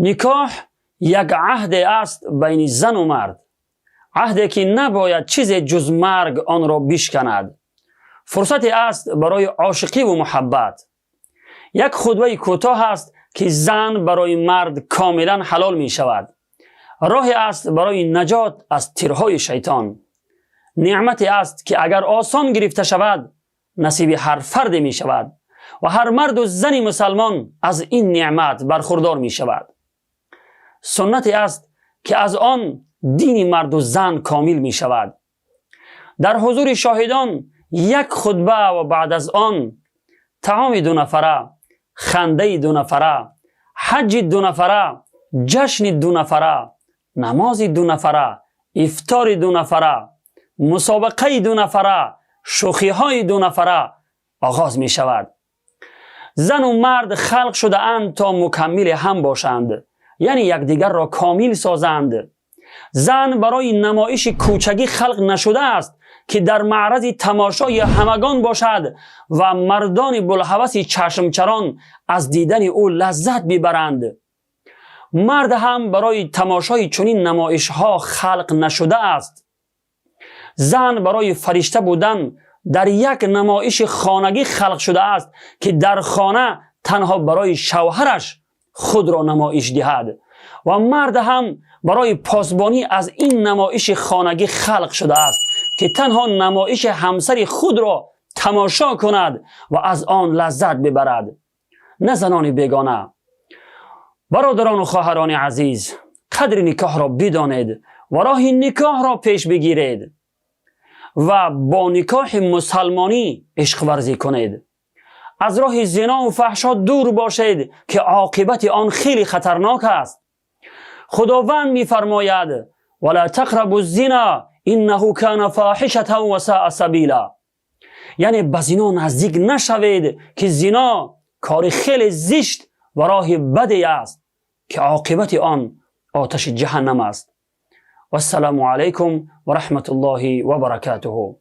Никоҳ як аҳде аст байни зану мард, аҳде ки набояд чизе ҷуз марг онро бишканад. Фурсате аст барои ошиқиву муҳаббат. Як хутбаи кӯтоҳ аст, ки зан барои мард комилан ҳалол мешавад. Роҳе аст барои наҷот аз тирҳои шайтон. Неъмате аст, ки агар осон гирифта шавад, насиби ҳар фарде мешавад ва ҳар марду зани мусалмон аз ин неъмат бархурдор мешавад. Суннате аст, ки аз он дини марду зан комил мешавад. Дар ҳузури шоҳидон як хутба ва баъд аз он таоми дунафара, хандаи дунафара, ҳаҷҷи дунафара, ҷашни дунафара, намози дунафара, ифтори дунафара, мусобиқаи дунафара, шӯхиҳои дунафара оғоз мешавад. Зану мард халқ шудаанд, то мукаммили ҳам бошанд, яъне якдигарро комил созанд. Зан барои намоиши кӯчагӣ халқ нашудааст, ки дар маърази тамошои ҳамагон бошад ва мардони булҳаваси чашмчарон аз дидани ӯ лаззат бибаранд. Мард ҳам барои тамошои чунин намоишҳо халқ нашудааст. Зан барои фаришта будан дар як намоиши хонагӣ халқ шудааст, ки дар хона танҳо барои шавҳараш худро намоиш диҳад, ва мард ҳам барои посбонӣ аз ин намоиши хонагӣ халқ шудааст, ки танҳо намоиши ҳамсари худро тамошо кунад ва аз он лаззат бибарад, на занони бегона. Бародарону хоҳарони азиз, қадри никоҳро бидонед ва роҳи никоҳро пеш бигиред ва бо никоҳи мусалмонӣ ишқварзӣ кунед. Аз роҳи зинову фаҳшо дур бошед, ки оқибати он хеле хатарнок аст. Худованд мефармояд: ولا تقربوا الزنا إنه كان فاحشة وساء سبيلا. Яъне ба зино наздик нашавед, ки зино кори хеле зишт ва роҳи баде аст, ки оқибати он оташи ҷаҳаннам аст. Вассалому алайкум ва раҳматуллоҳи ва баракатуҳу.